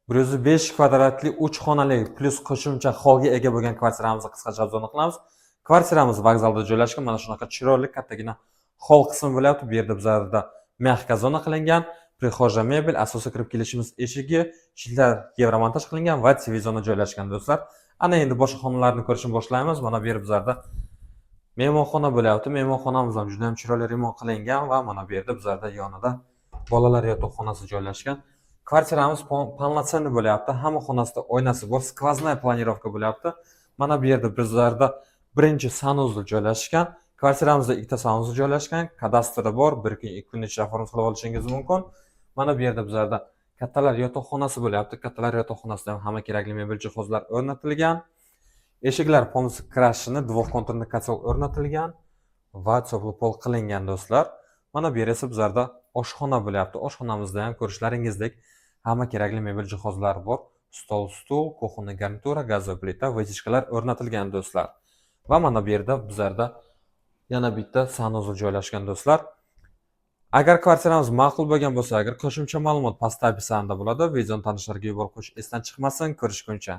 105 kvadratli 3 xonali plyus qo'shimcha holga ega bo'lgan kvartiramizni qisqacha обзор ni qilamiz. Kvartiramiz vokzalda joylashgan, mana shunaqa chiroyli kattagina hol qismi bo'lyapti. Bu yerda bizlarda мягкая zona qilingan, прихожая mebel, asosiy kirib kelishimiz eshigi, щит lar yevromontaj qilingan va TV zona joylashgan, do'stlar. Ana endi boshqa xonalarni ko'rishni boshlaymiz. Mana bu yer bizlarda mehmonxona bo'lyapti. Mehmonxonamiz ham juda ham chiroyli remont qilingan va mana bu yerda bizlarda yonida bolalar yotoqxonasi joylashgan. Kvartiramiz полноценный bo'lyapti. Hamma xonasida oynasi bor, сквозная планировка bo'lyapti. Mana bu yerda bizlarda birinchi санузел joylashgan. Kvartiramizda ikkita санузел joylashgan, kadastri bor, bir kun, 2 kun ichida оформить qilib olishingiz mumkin. Mana bu yerda bizlarda kattalar yotoqxonasi bo'lyapti. Kattalar yotoqxonasida ham hamma kerakli mebel jihozlar o'rnatilgan. Eshiklar полностью крашеный, двухконтурный котел o'rnatilgan va теплый pol qilingan, do'stlar. Mana bu yer esa bizlarda oshxona bo'lyapti. Oshxonamizda ham ko'rishlaringizdek hamma kerakli mebel jihozlar bor. Stol, stul, кухонный garnitura, газовый plita, вытяжка lar o'rnatilgan, do'stlar. Va mana bu yerda bizlarda yana bitta санузел joylashgan, do'stlar. Agar kvartiramiz ma'qul bo'lgan bo'lsa, agar qo'shimcha ma'lumot pastda описание da bo'ladi. Videoni tanishlarga yuborib qo'yish esdan chiqmasin. Ko'rishguncha.